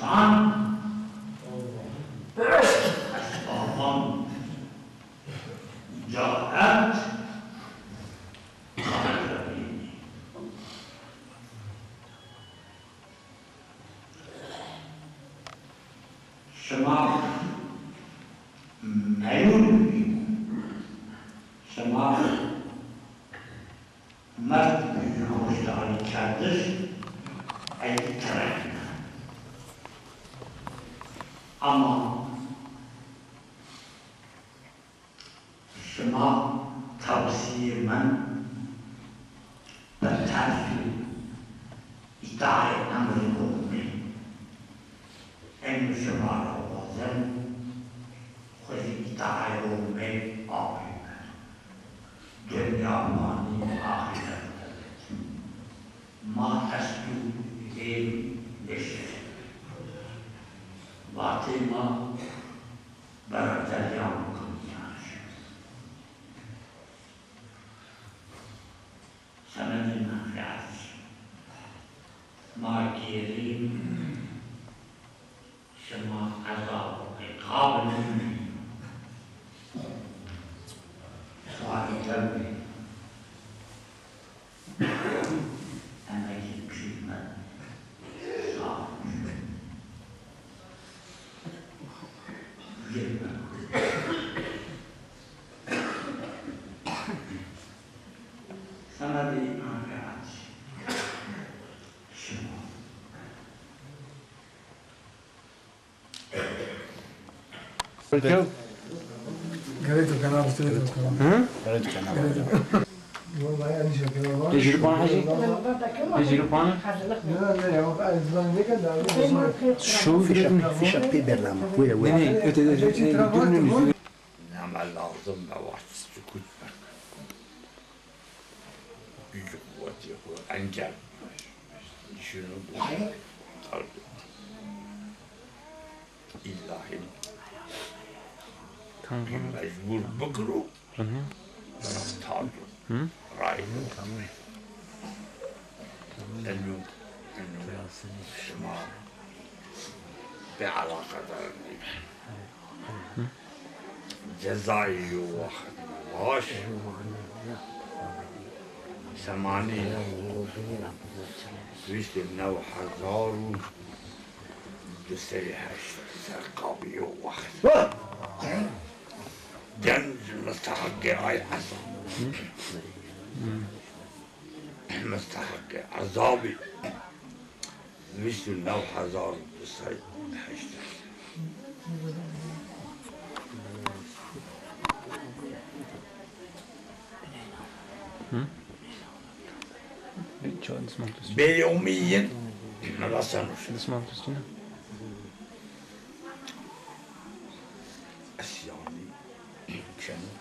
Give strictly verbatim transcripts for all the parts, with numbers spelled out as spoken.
An, ez aman, ca erd, Şima meyûn bî. Şima merd bi hoşdarî kerdiş eydî terekîne. Ama şima tewsîyê min bi ters û îtaayê emrê Homê. Eno şima ra wazeno, xwu zî îtaayê Homê apê beno. Dinya fanî, axîret ebedî. Ma est û hêl nêşêrî. Vatê ma beraderîya ma kunîyaş. Semedê menfîet. Ma gêrî şima ezab û îqabê min bî. Sualê dewrê. Emegê pîr mi zaf o. Semedê menfîet şima. Gerek yok, ben abi, gerek yok. Hı? Gerek yok, ben abi. Vallahi en iyi şaka var. Tecrübe hacı. Tecrübe. Şu fişek, fişek bir berlama. Böyle, böyle. Ne, ne, öte, öte, öte, öte, öte, öte. Neme lazim be, waşt sukut be. Güç kuvvetê xwu encel şunu bu. Tabii. İllahi. Tamam. Mecbur bikiro. Hı hı. Tabii. Hı? Ray. Tamam. Eno, eno şima bêelaqedar nîbe. Cezayê yo wext baş. Semanî vîst û new hezar û du sey heşt serqabî yo wext. Genc misteheqê ay ezab. Misteheqê ezabî. Vîst û new hezar û du sey heştay. Hı? Bêyomî yin reseno. Dismantus çi ne? Isyanî keno.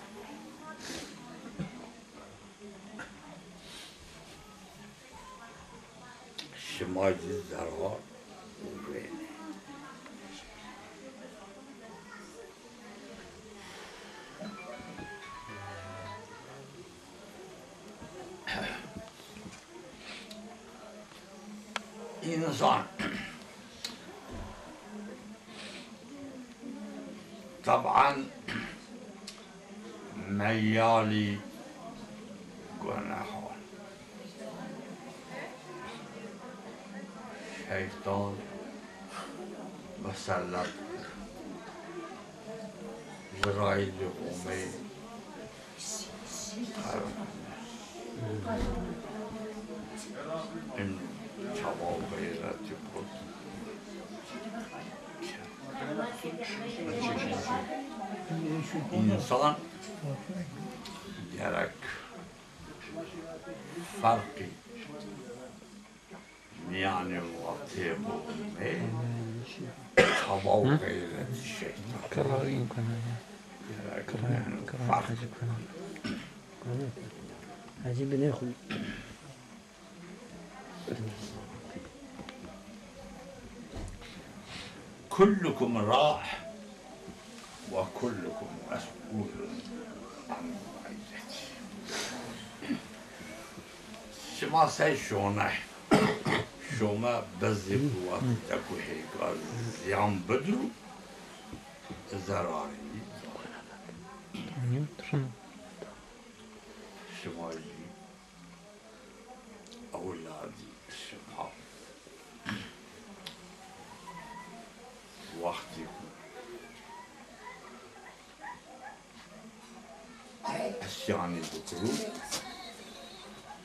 Şima ci zerar vênê. Însan teban meyalî gunehan. Şeytan musellet. Ziraîlî Homê. În çaba û xeyretî kut. Însan gerek ferqî mîyanê vatê Homê, çaba û xeyretî şeytan. Kırarı imkanı ya. Gerek kırarı, kırarı fark. Hacı kırarı. Hacı binê xwu. Kullukum ra'in ve kullukum mes'ulun an ra'iyyetih. Şima sey şone. Şoma bezê ku wati deku hêga ziyan bidu, zerarî nî. Şima jî ewladî şima wextî ku Esyanî bikiro,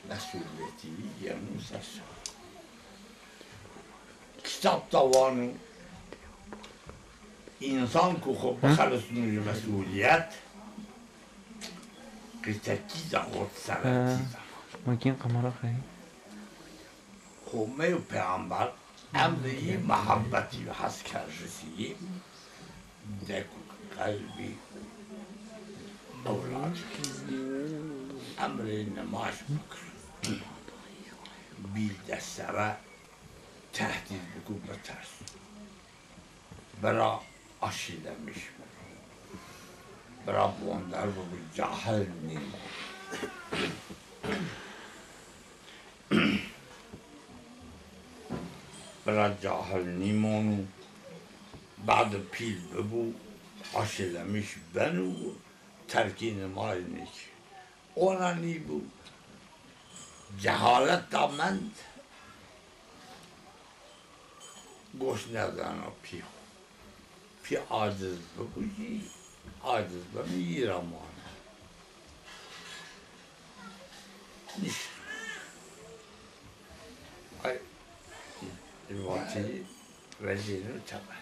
mesulîyetî yeno ser şima. Kitab de vano, însan ku xwu bixelisno ji mesulîyet, qîtekî de xwu seretî de. Makîn kamera xeyî. Homey û peyamber emrê yî muhebbetî û heskerjisî yî dek û qelbî ewlad emrê nimaj bikir. Bîl de sere tehdîd biku bitersu. Bira aşîlemiş bibi. Bira bonder bibi, cahil nîmo. Bira cahil nîmonu, bade pîl bibu, aşilemiş benu, terkî nimaj nîkî. Ona nîbu, cehalet da mend, goş nedana pî xo. Pî aciz bibu jî, aciz beno yî ra mane. Nişt. Ay, vatî vecîno tebe.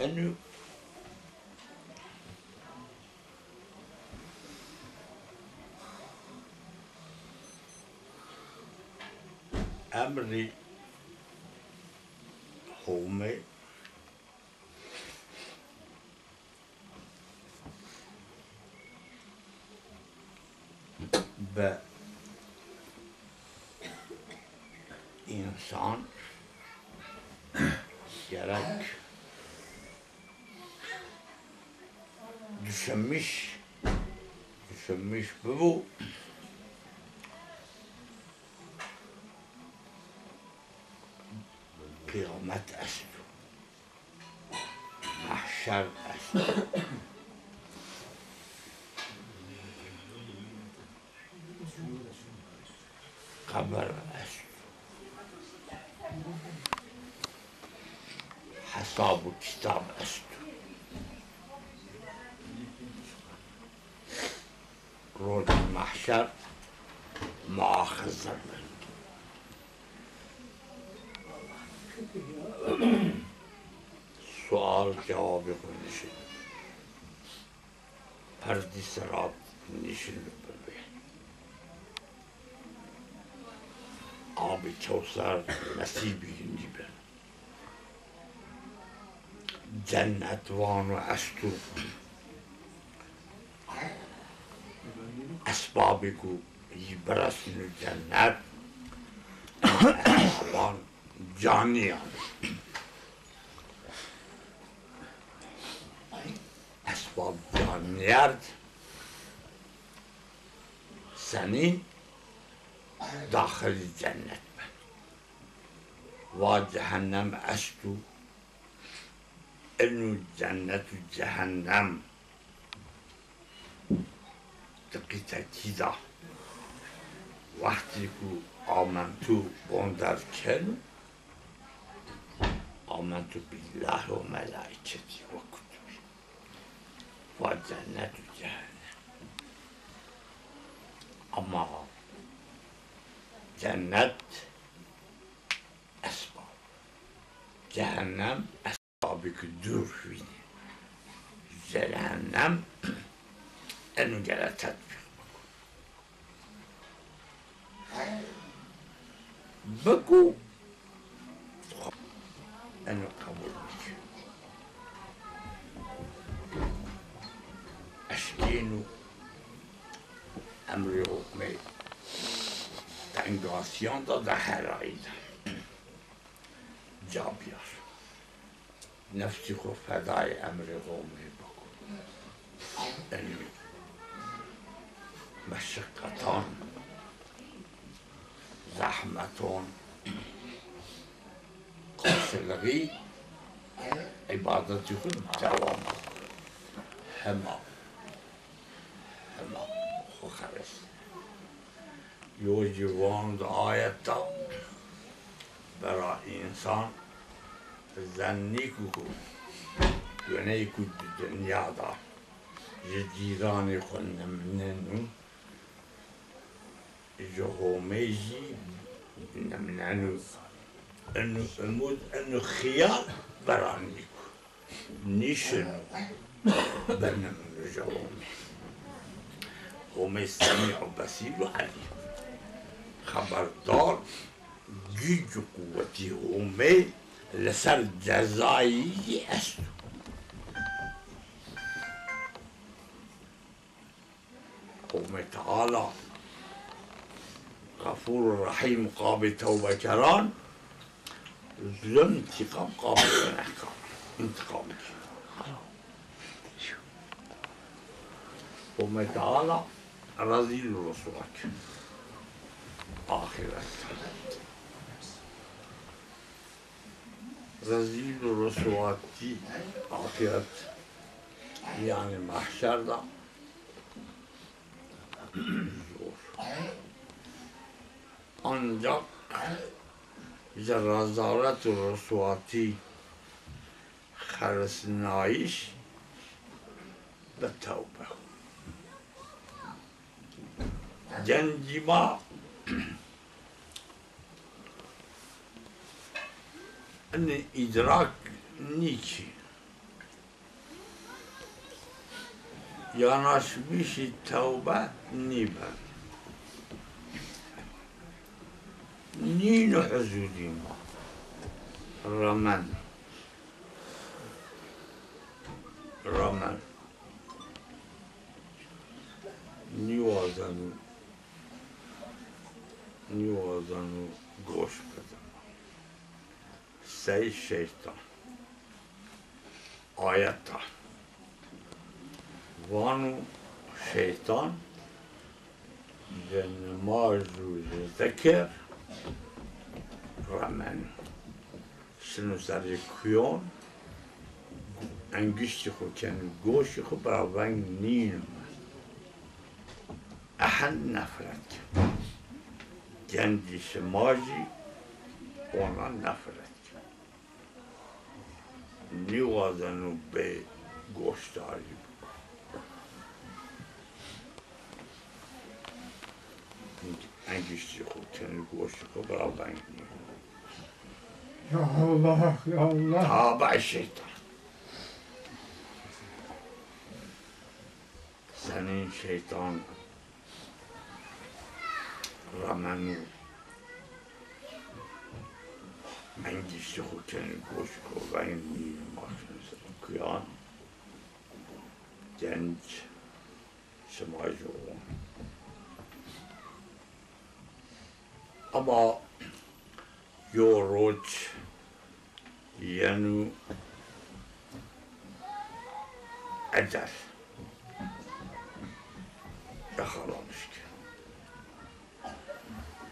Eno emrî Homê bi însan gerek düşünmüş, düşünmüş bibu, qîyamet esto. Mehşer esto. Qebir esto. Hesab û kitab esto. Rojê mehşer muaxize bi. Sual cewabê xo nişin. Perdî sirat nişin bibi. Abê Kewser nesîbî nîbi. Cennet vano esto. Esbabê ku yî biresîno cennet, esbaban canî ya. Esbab canî yerd, senîn daxilî cennet ben. Va cehennem esto, eno cennet û cehennem di qîtekî de wextî ku amentû bonder keno, amentû bîllahi we melaîketî we kutubî. Va cennet û cehennem. Ama cennet esbab. Cehennem esbabêk dûr vînî. Cehennem eno gere tetbîq biko. Biko eno qebul bike. Eşkêno emrê hukmê tengasîyan de, de herayî de. Ca biyar. Nefsî xo fedayê emrê Homê biko. Enî meşeqetan, zehmeton, qasiliğî, îbadetî xo dewam. Hema, hema xo xeres. Yo jî vano di ayet de, bera însan zennî ku, ku goneyê ku di dinya de ji cîranê xo nimneno, ji Homê jî nimneno. Eno umud, eno xiyal bera nîku. Nîşino benimno ji Homê. Homê Semî û Besîr û Elîm. Xeberdar, güc û quwetî Homê li ser cezayî jî esto. Homê Teala Xefûr û Rehîm, qabê tewbekeran, zû întiqam qabê gunehkaran. Întiqam. Homê Teala rezîl û riswa kir. Axiret. Rezîl û riswatî axiret, yanî mehşer de zor. Ancak ji rezalet û riswatî xelisnayîş bi tewbe. Gencî ma inî îdrak nîkî. Yanaşmîşî tewbe nîben. Nîno huzurî ma. Remen. Remen. Nîwazeno, nîwazeno goş bidin. Sey şeytan. Ayet de vano, şeytan ji nimaj û ji zikir remeno. Şino serê kuyan, engiştî xo keno goşê xo, bira veng nîno. Ehend nefret keno. Gencî şima jî ona nefret keno. Nîwazeno bê goşdarî biko. Engiştî xo keno goşê xo, bira veng nîno. Ya Allah, ya Allah. Tabe şeytan. Senîn şeytan remeno, engiştî xo keno goşê xo, veng nîno, ma şino serê kuyan, genc, şima jî o. Ama yo roc yeno ecel. Yaxalamış keno.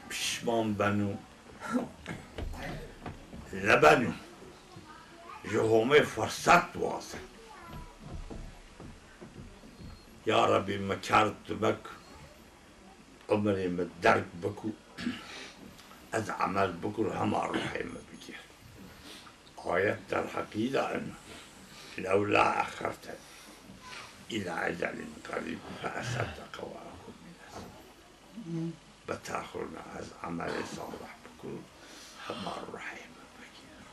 Pişman beno. Lebeno. Ji Homê firsat wazen. Ya Rebbî, mi kerd tu bik. Umirê mi derg biko, ez emel bikur, hema ruhê mi bigêr. Ayet derheqî de ino. Lewla exxerteni îla ecelin qerîb fe eseddeqe we ekun mîne. Bitaxurna ez emelê salih bikur, hema ruhê mi bigêr.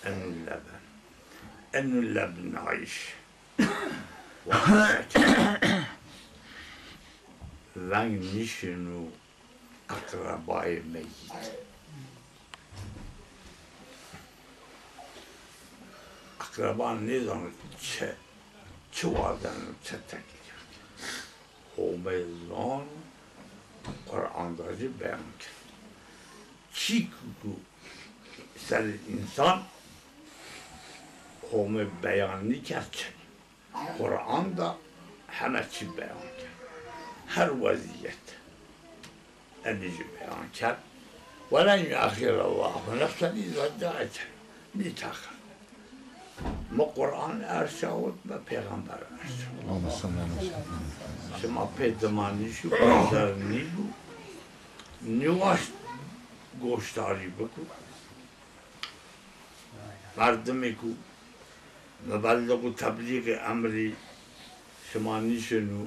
Eno leben. Eno lebnayîş. Veng nîşino eqrebayê meyît. Eqreba nêzano çi, çi wazeno, çi teklîf keno. Homê zano, Quran de jî beyan keno. Çîk ku Serê însan Homê beyan nîkerd çinî. Quran de heme çî beyan kerd. Her wezîyet enî jî beyan kerd. Welen yuaxîrallahu nefsen îza ca ecel. Nîtaqa. Mi Quran erşawit, mi pêxember erşawit. Allahümme salli ala seyyidina Muhammed. Şima pê dimanî şu, zer nîbû. Nîwaşt goşdarî bikû. Merdimê ku mubelig û teblîgê emrî şima nîşinû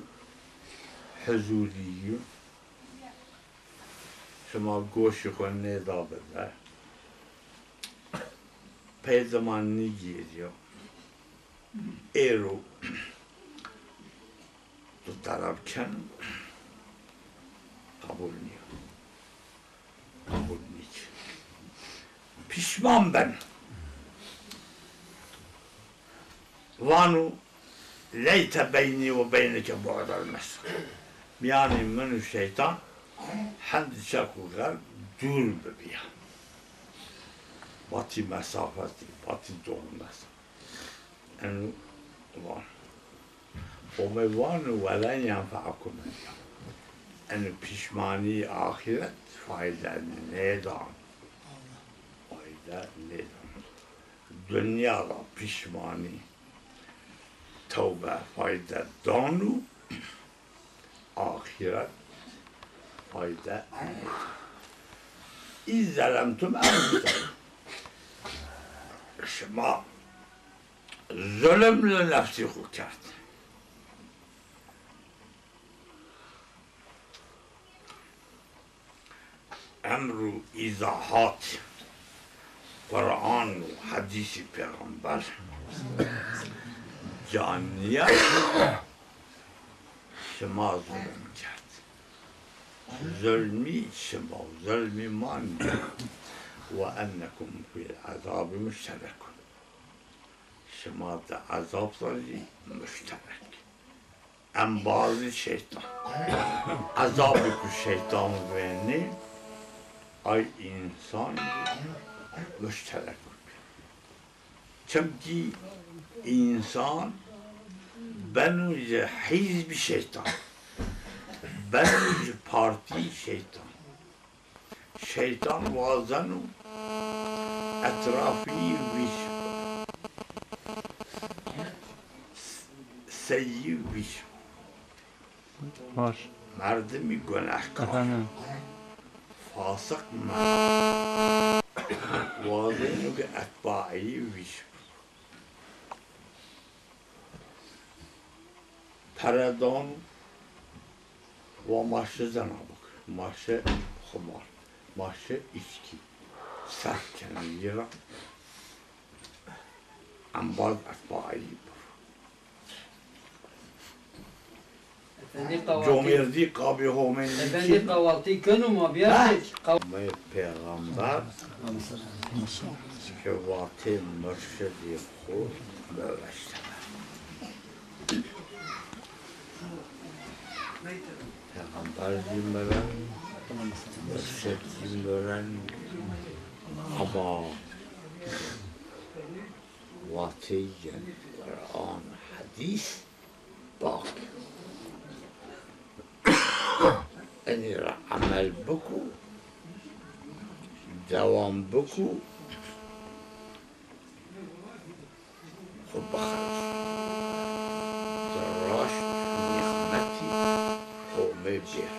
huzûrî yû, şima goşê xwu nêda bibe, pey diman nîgêrîyo. Êro tu teleb ken, qebul nîyo. Qebul nîk. Pîşman ben. Vano, leyte beynî ve beyneke bu'del meşrik. Mîyanê min û şeytan hendi çek û xerb dûr bibîya. Vatî mesafetî, vatî doxmesî. Eno van. Homê vano, "Welen yenfe'ukum el-yewm." Eno pîşmanî axîret fayde nêdan. Fayde nêdan. Dinya ra pîşmanî, tewbe fayde dano. Axîret fayde nêda. Îz zelemtum enfusekum. Şima zulm li nefsî xwu kerd. Emr û îzahat Quran û hedîsî pêxember ca nîya, şima zulm kerd. Zulmî şima û zulmî ma nîya. Ve ennekum fîl ezabî muşterekun. Şima di ezab ra jî muşterek. Embazî şeytan. Ezabê ku şeytan vênê, ay însan muşterek bike. Çimkî însan beno ji hîzbî şeytan, beno ji partî şeytan. Şeytan wazeno etrafî wîş, seyî wîş. Baş. Merdimî gunehkar. Efendim. Fasiq merd. Wazeno ke etbaî wîş. Pere dan, wa ma şi zina bik, ma şi xumar, ma şi îçkî. Serf kenî ra embaz etbaî bir. Efendî qawatî. Comêrdî qabî homên. Efendî qawatî keno ma bîya. Ha? Qaw- Homê pêxember ke vatê murşidî xwu meweştene. Pêxember jî miren, murşid jî miren. Ama vateyên Quran, hedîs bak. Enî ra emel bikû, dewam bikû, xwu bixelis. Di raşt nîmetî Homê bêr.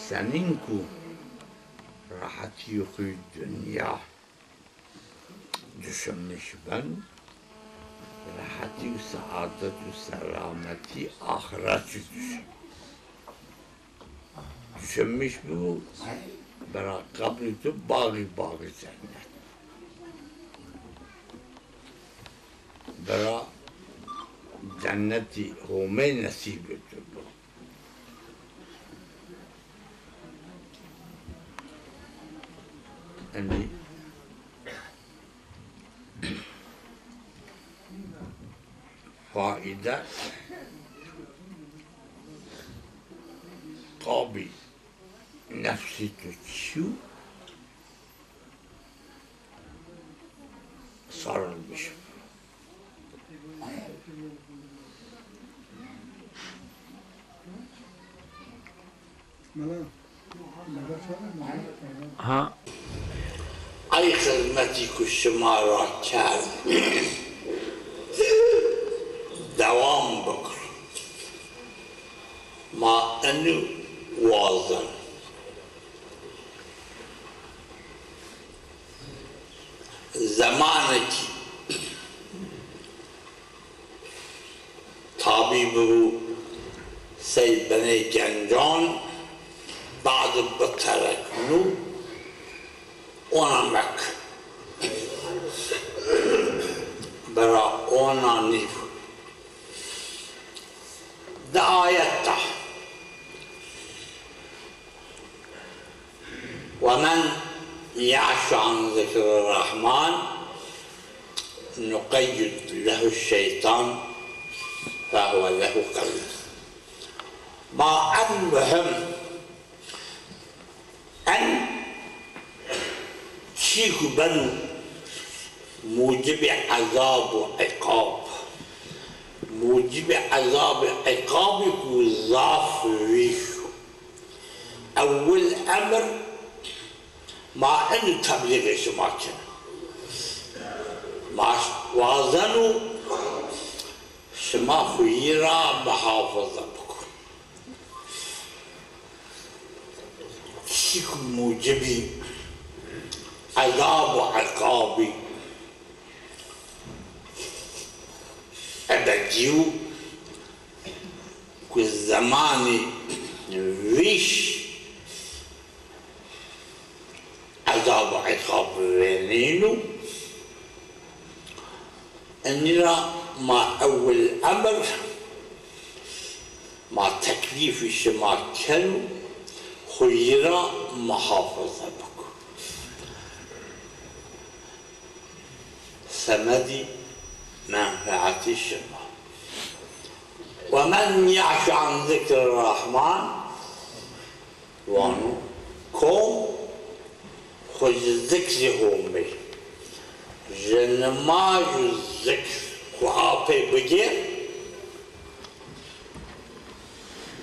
Senîn ku rehetî xwu dinya düşünmüş ben, rehetî û saadet û selametî axiret jî düşün. Düşünmüş bu, bera qebrî tu baxî baxî cennet. Bera cennetî Homey nesîbê tu bu. Enî faîde qabî nefsî tu çî yo, sarılmış. Ha. Ay xizmetî ku şima ra kerd, dewam bikir. Ma inu wazin. Zemanekî tabî bibû sey binê gencan, badi bitereknû, ona mek. Bira ona nîbû. Di ayet da. ومن يعش عن ذكر الرحمن نقيض له الشيطان فهو له قرين. Ma en muhim, en çî ku beno mucibê ezab û iqab, mucibê ezab û iqabî ku zaf vîş o. Ewil emir ma eno teblîxê şima kin. Ma wazeno şima xwu yî ra muhafaza bikun. Çî ku mucibî ezab û iqabî ebedî yo, ku zemanî vîş ezab û iqab vênîno, enî ra ma ewil emir ma teklîfî şima keno, xwu yî ra muhafaza biko. Semedî menfeetî şima. ومن يعش عن ذكر الرحمن, vano, kom xwu ji zikrê Homê, ji nimaj û zikr xwu apê bigêr,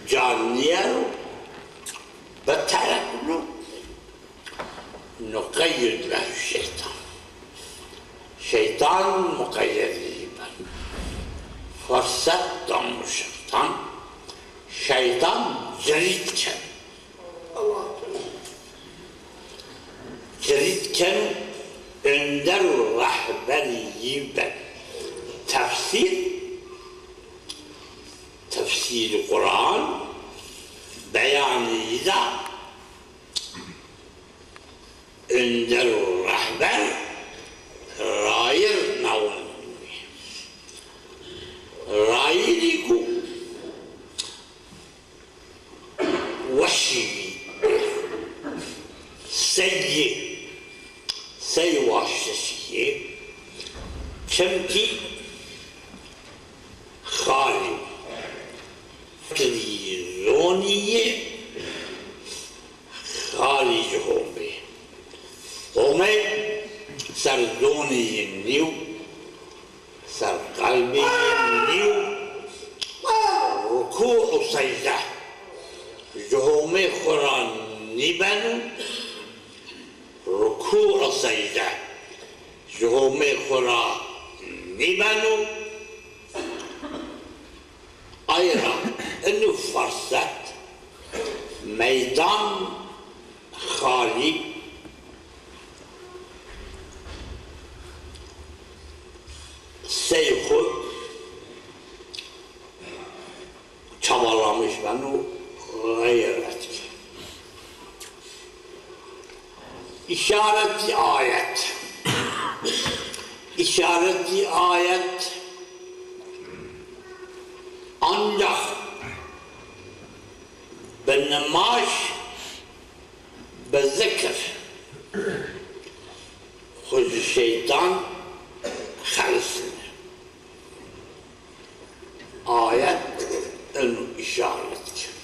ca nîyeno, biterekno, نقيض له الشيطان. Şeytan muqeyyedî beno. Firset dano şeytan, şeytan cirît keno. Cirît keno, önder û rehberî yî beno. Tefsîr, tefsîrî Quran, beyanî yî da, önder û rehber, rayir nawend bî. Rayirî ku weşî bî, sey yê, sey waştişî yê, çimkî xalî fikrî zonî yê, xalî ji Homê. Home ser zonê yî nîyo, ser qelbê yî nîyo, rukû û secde ji Homê xwu ra nîbeno, rukû û secde ji Homê xwu ra nîbeno. Ay ra ino firset, meydan xalî sey xwu çabalamiş beno, xeyret keno. Îşaretî ayet. Îşaretî ayet ancax bi nimaj, bi zikir xwu ji şeytan xelisnê. Ayet ino îşaret keno.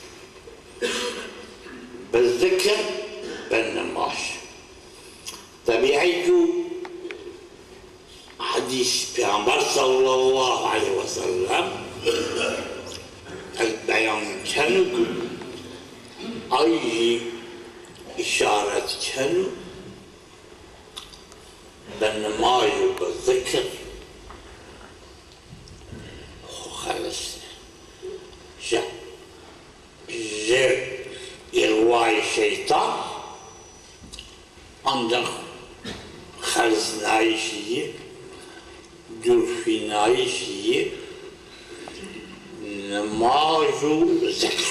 Bi zikir, bi nimaj. Tebîî ku Peyxamber sallallahu aleyhi ve sellem ez beyan kenu ku ay jî îşaret kenu bi nimaj û bi zikir xwu xelisnê. Ji, ji îxwayê şeytan ancak xelisnayîşî yî, dûrxînayîşî yî nimaj û zikr.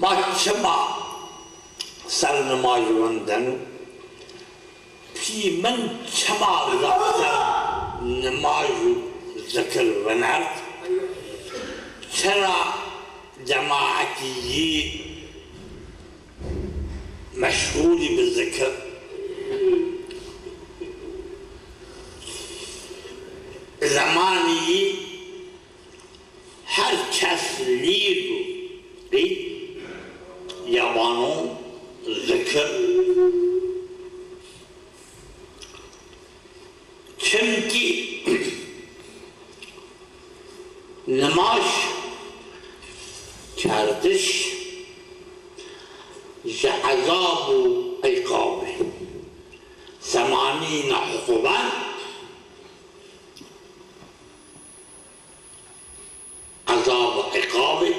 Ma çima ser nimaj wendeno? Pî min çima zaf ser nimaj û zikir vinert? Çira cemaetî yî meşxûlî bi zikir, zemanî yî her kes lîr û qît ya vano zikir. Çimkî nimaj kerdiş ji ezab û îqabê semanîna hukumet, ezab û îqabê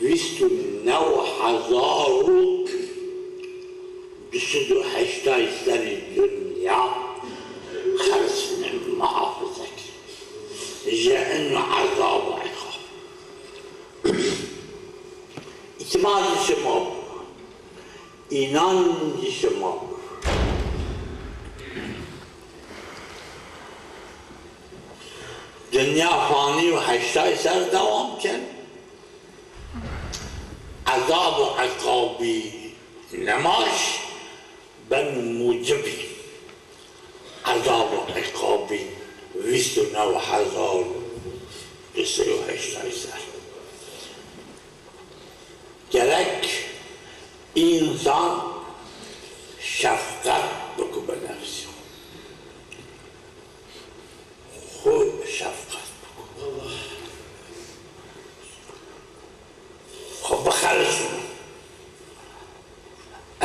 vîst û new hezar û du sed û heştay serrî dinya xelisnê, muhafaza kê ji ino ezab û îqab. Îtîmad ji şima bo, înan ji şima bo. Dinya fanî û heştay ser dewam ken. Ezab û îqabî nimaj ben mucibî ezab û îqabî vîst û new hezar du sey û heştay ser. Gerek însan şefqet biko bi nefsî xo. Xo şefqet biko. Xo bixelisno.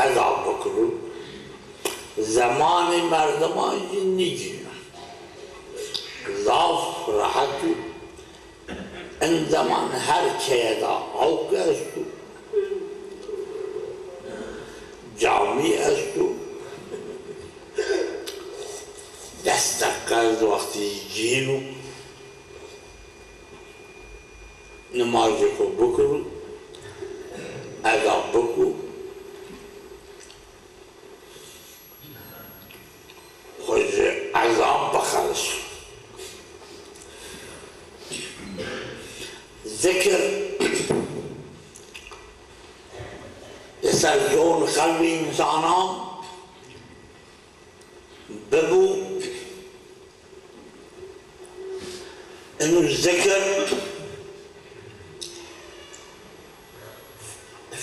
Ezab bikiro. Zemanê merdiman jî nîcîno. Zaf rehet o. In zeman her keye de awk esto, camî esto, des deqe ez wextî gîno, nimajê xo bikiro, eda biko. Xo ji ezab bixelis. Zikir li ser zon xelbê însanan bibo. Ino zikir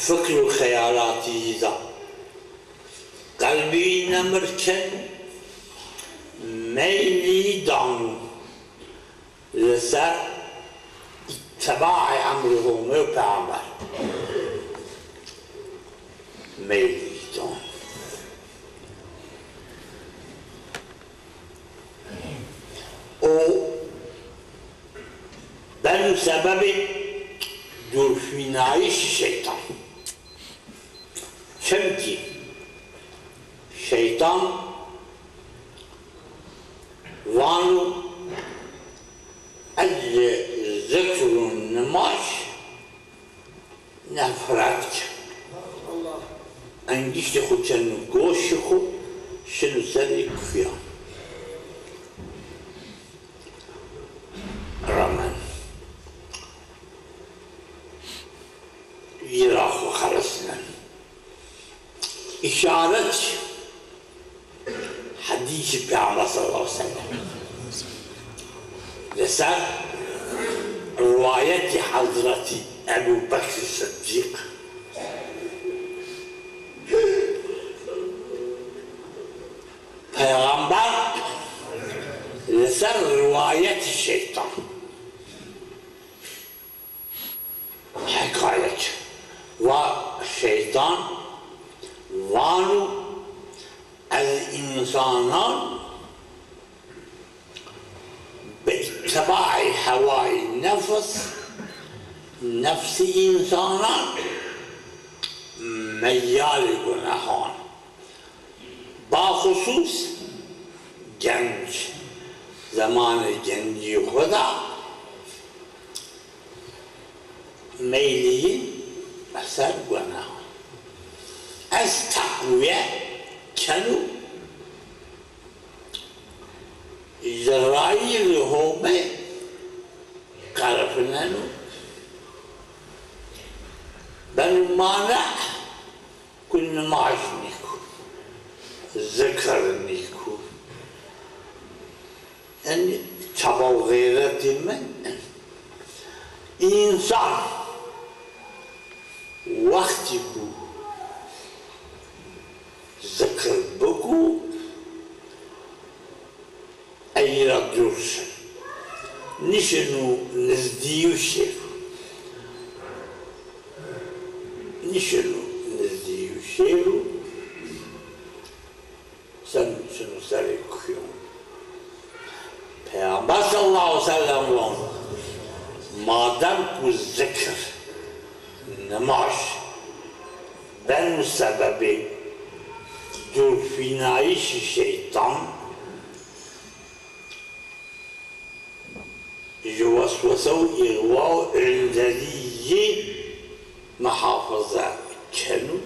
fikr û xeyalatî yî da. Qelbî nemir keno, meylî dano li ser îtîbaê emrê Homê û Peyxamber. Meylî dano. O beno sebebê dûrxînayîşê şeytan. Çimkî şeytan vano ez ji zikr û nimaj nefret keno. Engiştê xo keno goşê xo, şino serê kuya. Ramen. Yî ra xo xelisnen. Îşaret. Hedîsê Peyxamber sallallahu aleyhi ve sellem. Li ser riwayetî Hezretî Ebû Bekr Siddîq, Peyxamber li ser riwayetî şeytan hekayet va, şeytan vano, ez însanan bi îttibaê hewayê nefs, nefsê însanan meyalê gunehan. Baxusûs genc, zemanê gencî xwu de meylî yin ser gunehan. Ez teqwîye keno, ji rayîrê Homê qerfineno, beno mane ku nimaj nîko, zikir nîko. Yanî çaba û xeyretê min, însan wextî ku zikir biko, ey ra dûr şin. Nişino nizdîyû şêro. Nişino nizdîyû şêro. Sen şino serê kuyon. Peyxamber sallallahu aleyhi ve sellem vano, madem ku zikir, nimaj beno sebebê dûrfînayîşî şeytan, ji weswese û îxwa û ênderî yê muhafaza keno.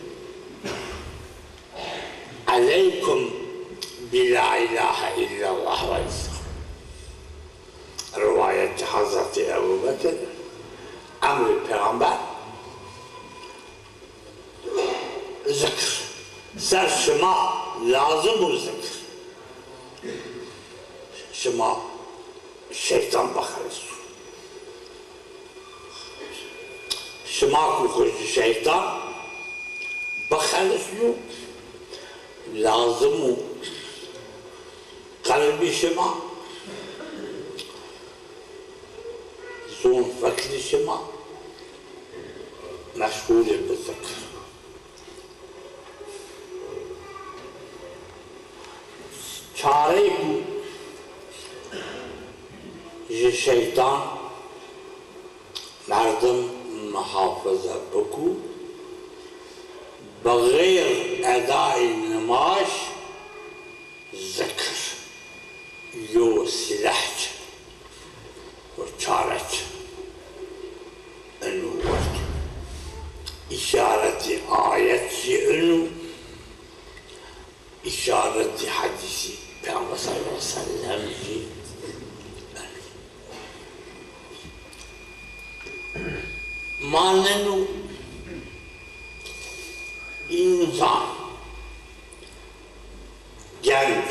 Eleykum bi la ilahe illallah ve islam. Riwayetê Hezretî Ebu Bekir, emrê Peyxamber, zikir. Ser şima lazim o zikir. Şima şeytan bixelisno. Şima ku xwu ji şeytan bixelisno, lazim o qelbî şima, zon fikrî şima meşxûlê bi zikir. Çareyê ku ji şeytan merdim muhafaza biko, bi xeyr edayê nimaj, zikir yo sîleh çi û çare çi. Ino werd. Îşaretî ayet jî ino, îşaretî hedîsî Peyxamber sallallahu aleyhi ve sellem jî ino. Maneno însan genc,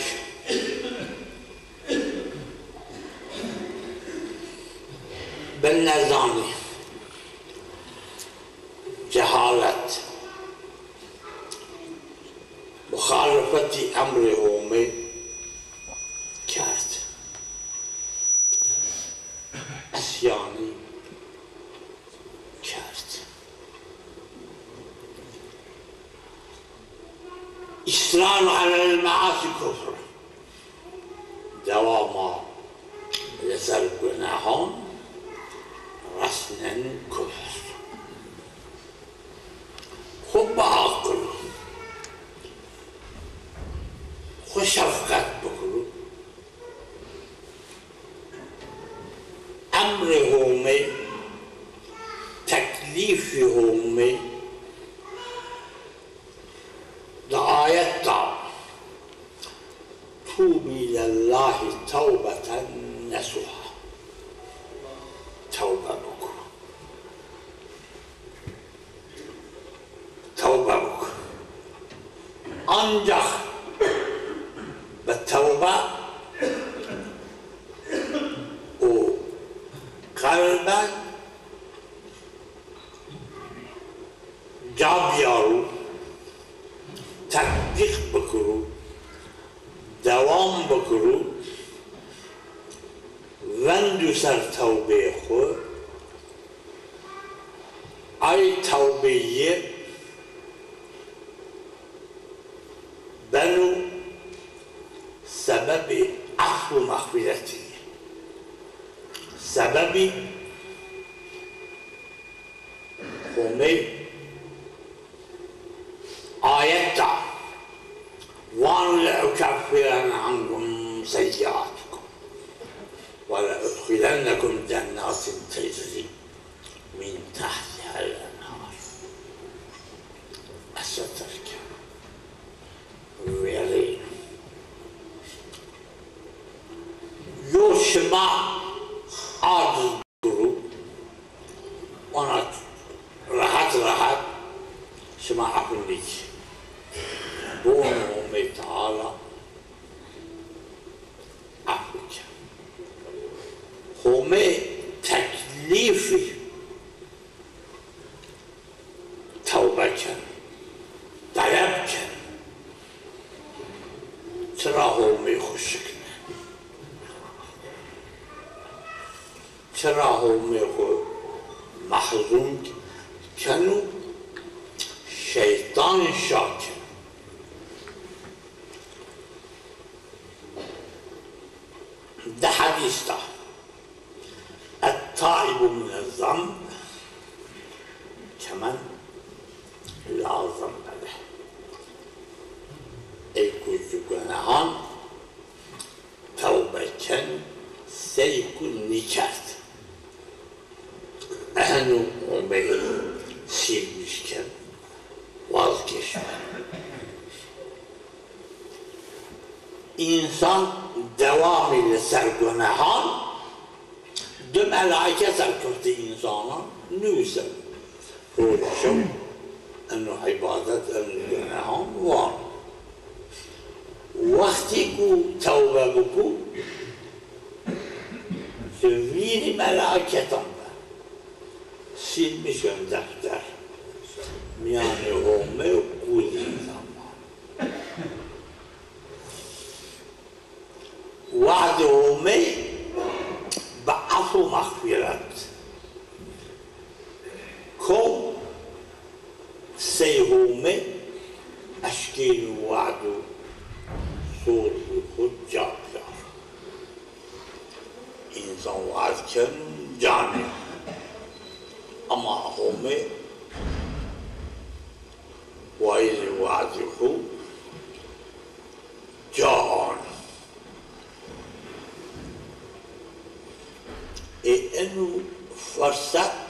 bi nezanî, cehalet, muxalefetî emrê Homê kerd. Îsyanî kerd. Îsrar alel measî kufr. Dewama li ser gunehan resnen kufr. Xwu biaqilo. Xwu şefqet bikiro. Emrê Homê, teklîfê Homê di ayet de, "Tûbî ilellahî tewbeten nesuha." Tewbe bikiro. Tewbe bik. Ancax bi tewbe û qelben ca biyaro, tetbîq bikiro, dewam bikiro, vendo ser tewbeyê xo, ay tewbeyî beno sebebê efw û mexfîretî. Sebebî Homê ayet da, vano: "Leukeffirenne ankum seyyiatikum ve leudxilennekum cennatin tecri min tehtihel enhar." Ez seter keno. Verê yo şima aciz duru, ona rehet rehet şima efû nîkî. Bon Homê Teala efû ke. Homê teklîfî tewbe ken, teleb ken. Çira Homê xo şikne? Çira Homê xo mehzun keno, şeytan şa keno? Di hedîs da. "Et-taibu mine-z-zanb kemen la zanbe leh." Ey ku ji gunehan tewbe ken, sey ku nîkerd. Eno Homê sîlmiş ken, vazgeçme. Însan dewamî li ser gunehan, di melaîke serkeftî însanan nivîseno. Roj û şew eno îbadet, eno gunehan vano. Wextî ku tewbe biko, ji vîrî melaîketan be. Sîlmiş ön defter. Mîyanê Homê û qûlî însan ma. We'dê Homey bi efw û mexfîret. Kom sey Homey eşkên we'd û sozê xwu ca biyar. Însan we'd ken canê. Ema Homey wayîrê we'dê xwu ca anî. Ê eno ferset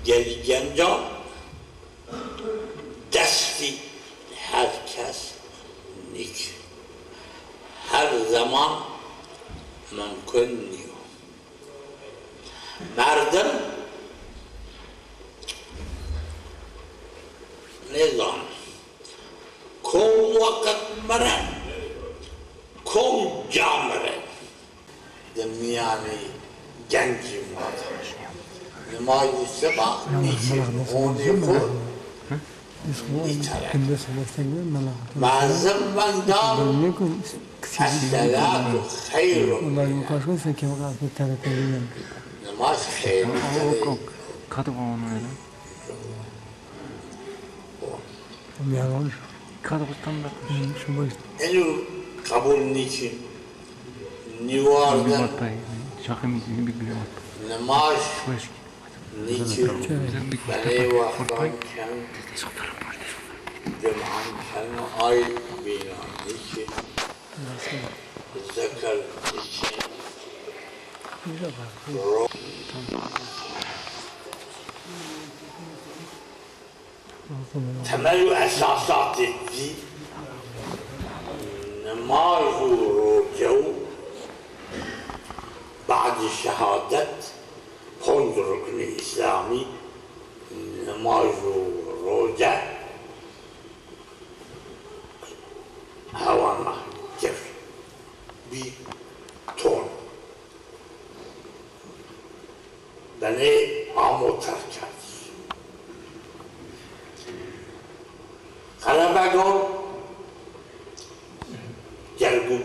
gelî gencan destî her kes nîkî. Her zeman mimkun nîyo. Merdim nêzano kom weqt miren, kom ca miren. Di mîyanê gencî ma de nimajê siba nîkî, honê xwu nîtere. Mezin veng dano, esselatu xeyrun. Nimaj xeyrî. Eno qebul nîkî. Nîwarden. Nimaj nîkî. Belê wextan ken, cuman ken, ay bîna nîkî. Zeker nîkî. Ro- Temel û esasatê dîn, nimaj û roce û badê şehadet, ponc ruknê îslamî, nimaj û roce, hewana kir bî ton. Benê amo terk kerd. Qerebego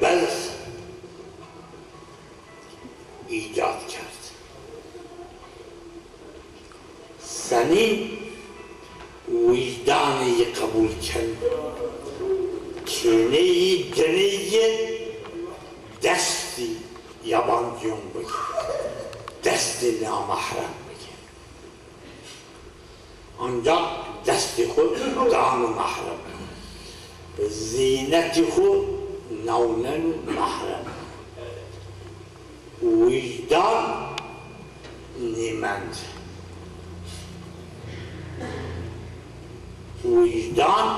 Belz îcad kerd. Senî wijdanê yi qebul ken, kêneyî cinê yi destî yabancîyon bigir, destê namahrem bigir. Ancak destê xwu dano mehrem. Zînetê xwu nawneno mehrem. Wijdan nîmend. Wijdan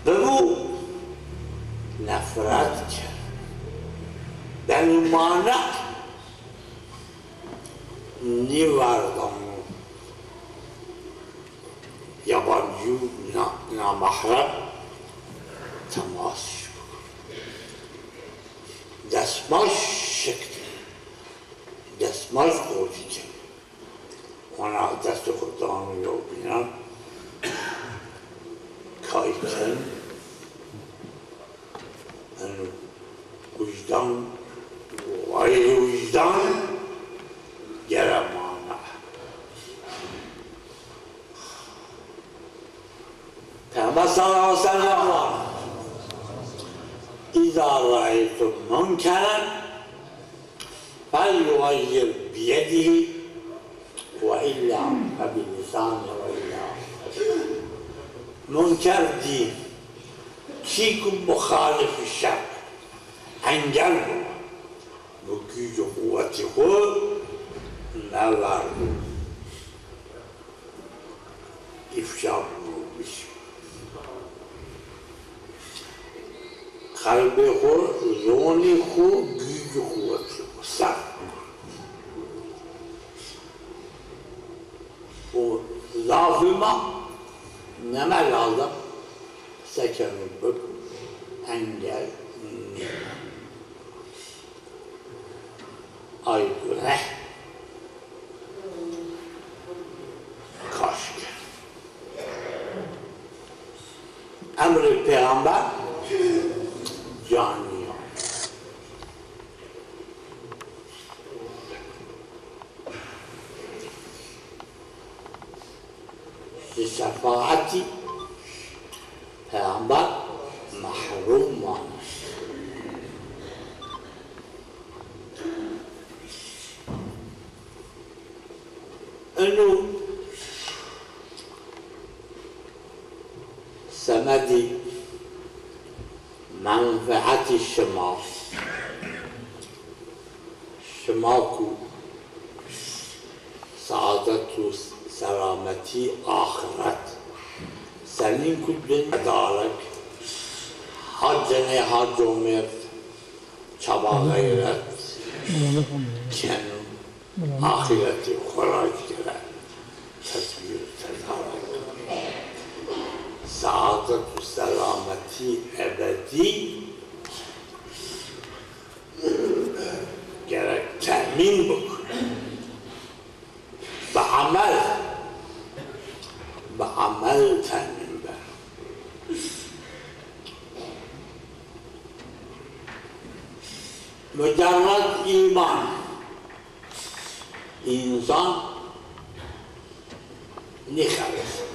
bibo nefret kerd. Beno maneq nêverdano yabancî û na-, namahrem temas biko. Destmaj şik de. Destmaj qocî keno. Hona destê xwu dano yewbînan, kay keno. Eno wijdan, xeyrê wijdan gere mana. Peyxamber sallallahu aleyhi ve sellem vano: "Îza raeytum munkeren felyuxeyyir biyedihî ve illa febilisanihi ve illa." Munker dî, çî ku muxalifî şer, engel bo, bi güc û quwetê xwu meverdo. Îfşa bû, bişî. Qelbê xwu, zonê xwu, gücê xwu, sert. O zafê ma neme lazim, sekeno bik, engel nîyo. Ay gure kaşk. Emrê Peyxamber canî ya. Ji şefaetî Peyxamber mehrûm mane. Ino semedî menfeetî şima, şima ku saadet û selametî axiret, senîn ku din darek ha cinê ha comêrd çaba xeyret keno, axîretê xwu ra gere tesbîh û tezahar keno. Saadet û selametî ebedî gerek temîn biko. Bi emel, bi emel temîn beno. Mucerred îman însan nêxelisno.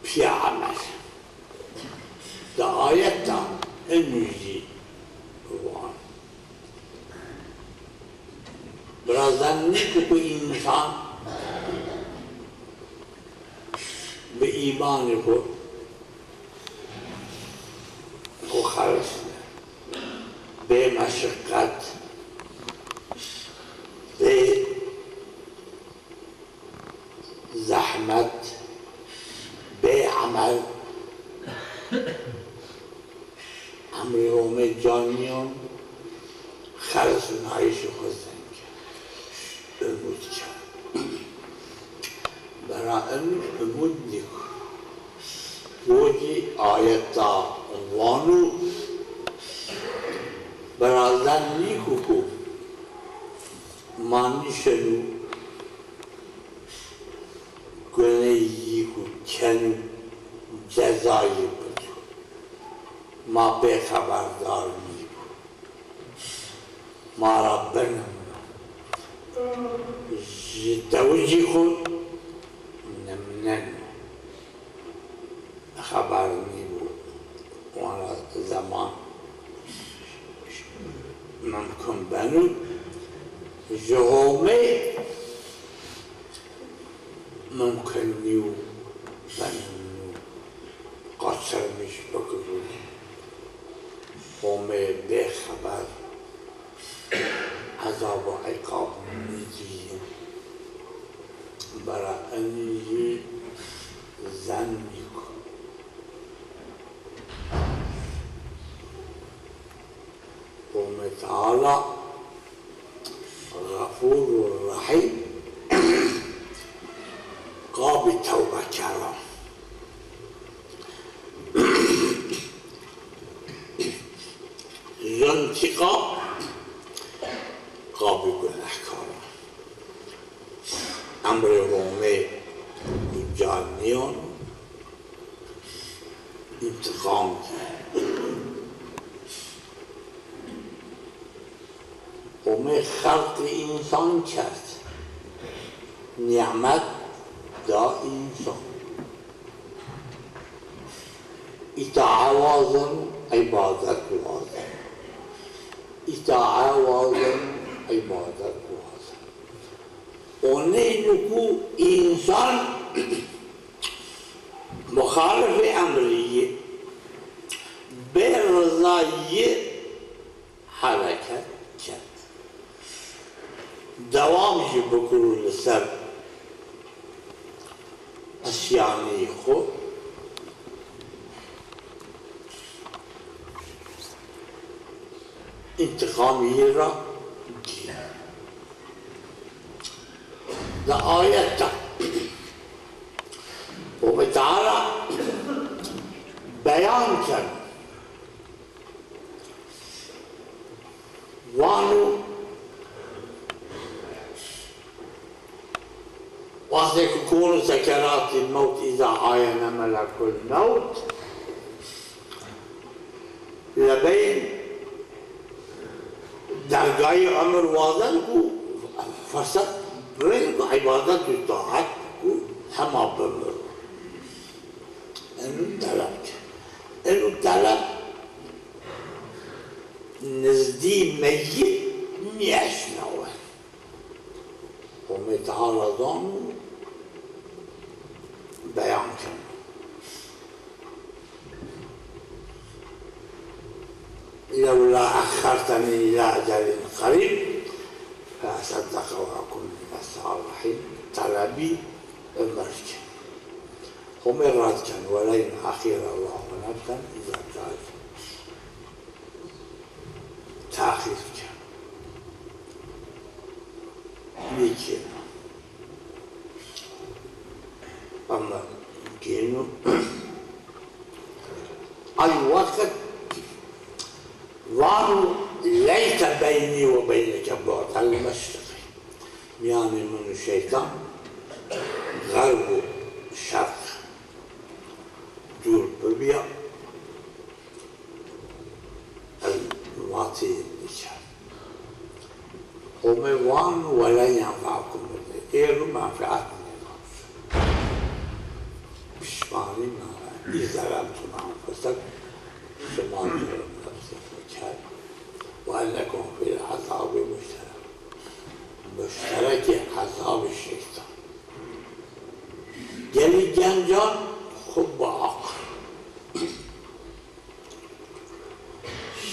Pîya emel. Di ayet de eno jî vano. Bira zennî ku ku însan bi îmanê xwu, xwu xelisne, bê meşiqet, bê zehmet, bê emel, emrê Homê canîyan xelisnayîşê xwu zengin, umut kerd. Bera eno umut nîko. Rocî ayeta vano, bera zennî ku ku ma nîşeno guneyî ku keno cezayê bi Ma pê xeberdar nîbû. Ma ra binimno. Ji dewijî xwu nimneno. Xeber nîbû. Wana zeman mimkun beno. Ji Homê mimkun nîyo beno. Qaçirmîş bikiro. Homê bêxeber. Ezab û iqab nîdîyê. Bera enî jî zen nîko. Homê Teala Xefûr û Rehîm, qabî tewbekeran. Zuntiqam, qabî gunehkaran. Emrê Homê uca nîyano, întiqam dî. Homê xelqî însan kerd, nîmet da însan. Îtae wazeno, îbadet wazeno. Îtae wazeno, îbadet wazeno. Oneyno ku însan muxalifê emrî yi, bê rizayî yi hereket kerd. Dewam jî bikiro li ser isyanî xwu. Întiqamî yi ra gî. Di ayet de Homê Teala beyan keno. Vano, wextê ku kono sekeratî mewt, îza ayene melekul mewt, lebeyn dergayî emir wazen ku ferset birin ku îbadet û taet ku hema bimiro. Eno teleb ke. Eno teleb nizdî meyît nêeşnawe. Homê Teala zano, beyan keno. Lewla exxerteni îla ecelin qerîb feeseddeqe we ekûne mine salihîn. Telebî emir keno. Homê red keno, weleyn exîre Allahu nefsen îza ca'et. Texîr keno. Nêkeno. Ama gêno. Ay wext vano, leyte beynî we beyneke bu'del meşriqî. Mîyanê min û şeytan xerb û şerq dûr bibîya. Ez vateyê nîkerd. Homê vano, welen yenfe'kum. Ê ro menfeet nêvano. Pişmanî nana. Î zeremtum enfusekum. Şima zerem nefsê xo kerd. Ve ennekum fîl ezabî muşterek. Muşterekê ezabê şeytan. Gelî gencan xwu biaqil.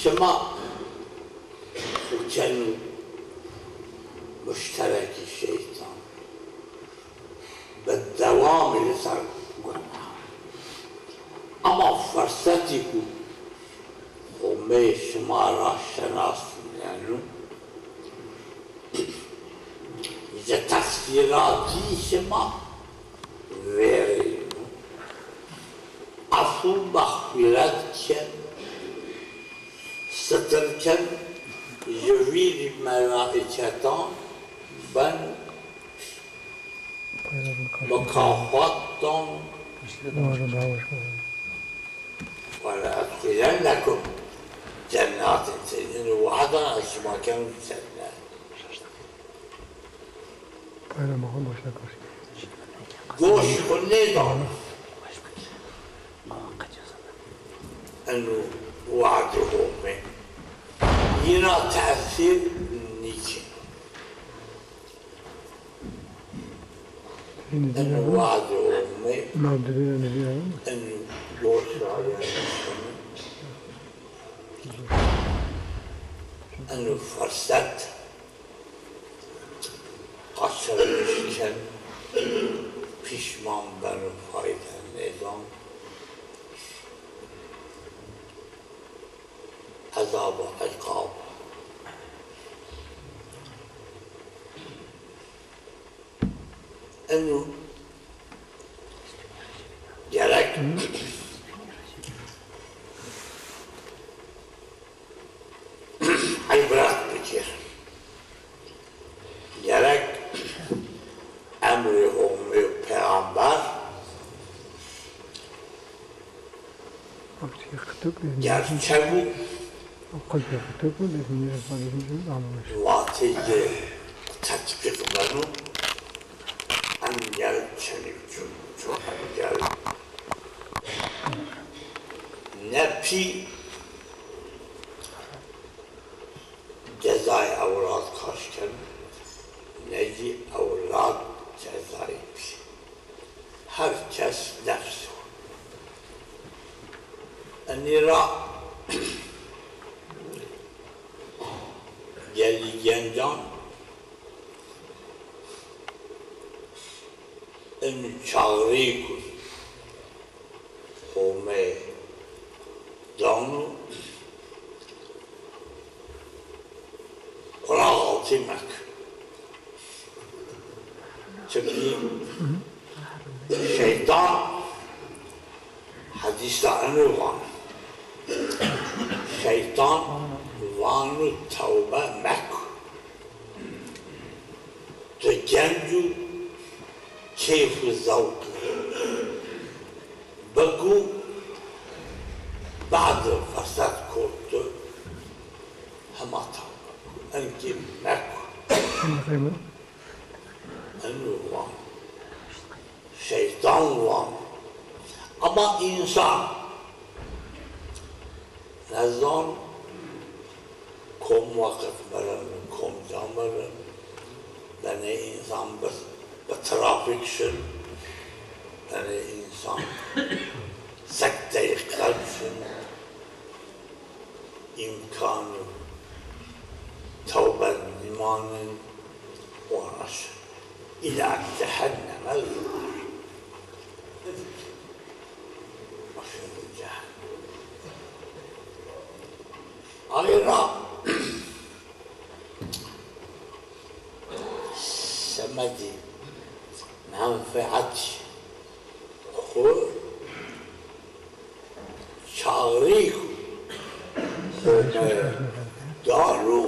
Şima xwu keno muşterekî şeytan. Bi dewamî li ser gunah. Ama fersetî ku Homê şima ra şinasneno, ji teqsîratî şima vêrîno. Efû mexfîret ken, sitir ken, ji vîrî melaîketan ben mukafat dan. Wele ez xuylen nekum cennatê tenî, ino wahdan ez şima kenu cennet. Bayram ağa başla karşı. Goş xu nêdano. Eno wahdi Homê yîna tesîr nîkeno. Eno wahdi Homê eno goş ra yenişeno. Eno firset qaçirmiş keno, pîşman beno, fayde nêdano. Ezab û iqab. Eno gerek îbret bigîr. Gerek emrê Homê û peyxamber gerçe bo. Vateyê tetbîq beno. Engel çinî ço, ço engel ne pî cezayê ewlad kaş keno, ne zî ewlad cezayê pî. Her kes nefs o. Enî ra gelî gencan eno çağrî ku Homê dano, qulaq altî mek. Çimkî şeytan hedîsa eno vano. Şeytan vano tewbe meko. Tu genc û keyf û zewq biko, bade fersed kot tu hema tewbe ko. Enkê meko. Eno vano. Şeytan vano. Ama însan nezan kom weqit mereno, kom ca mereno. Benê însan bi, bi trafîk şin, benê însan sekteyê qelb şin. Îmkanê tewbe nîmanên, wana şi îla cehenneme zû. Aşırı cehennem. Ayra semedî menfeet xu çağrî ku Homê dano,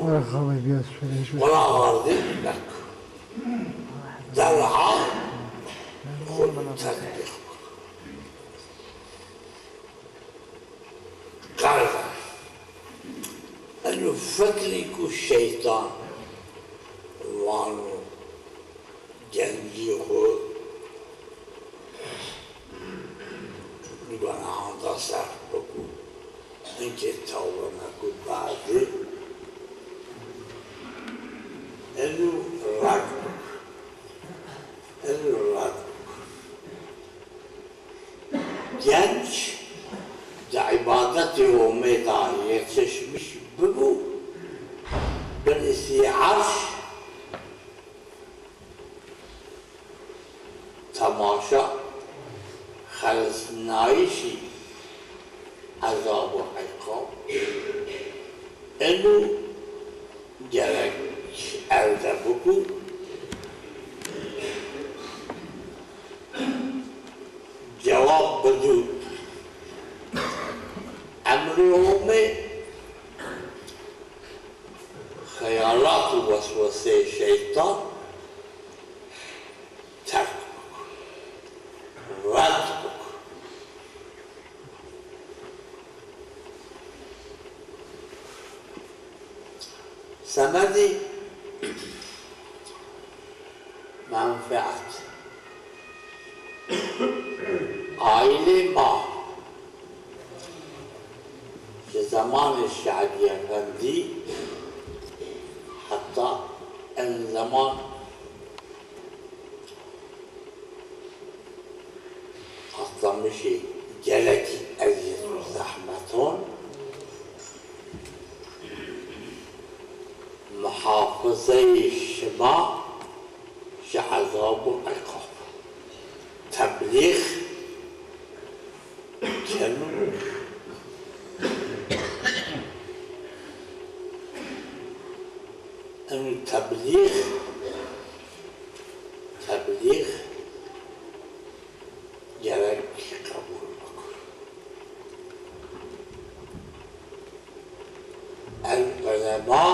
qulaq ardî mek. Derha xu tetbîq bik. Qerda. Eno fikrî ku şeytan vano gencî xu gunehan de serf biko, inkê tewbe meko bade. Eno red bik. Eno red bik. Genc di îbadetê Homê de yetişmiş bibo, birisî erş, temaşa xelisnayîşî ezab û iqab. Eno gerek elde biko. Cewab bido. Emrê Homê, xeyalat û wesweseyê şeytan terk biko, red biko. Semedê menfeet. Aîlê ma ji zemanê Şadî Efendî heta en zeman qatlamişê gelekî ezîyet û zehmeton, muhafizeyê şima ji ezab û iqab, teblîx keno. Eno teblîx, teblîx gerek qebûl biko. El ulema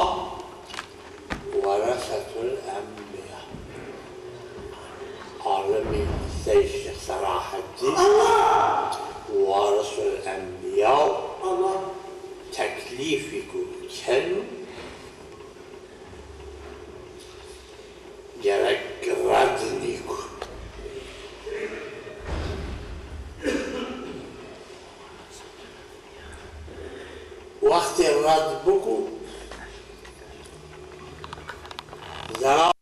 weresetul enbiya. Alimî sey Şêx Selaheddîn warisul enbiya, teklîfî ku keno, gerek red nîko. Wextê red biko, zera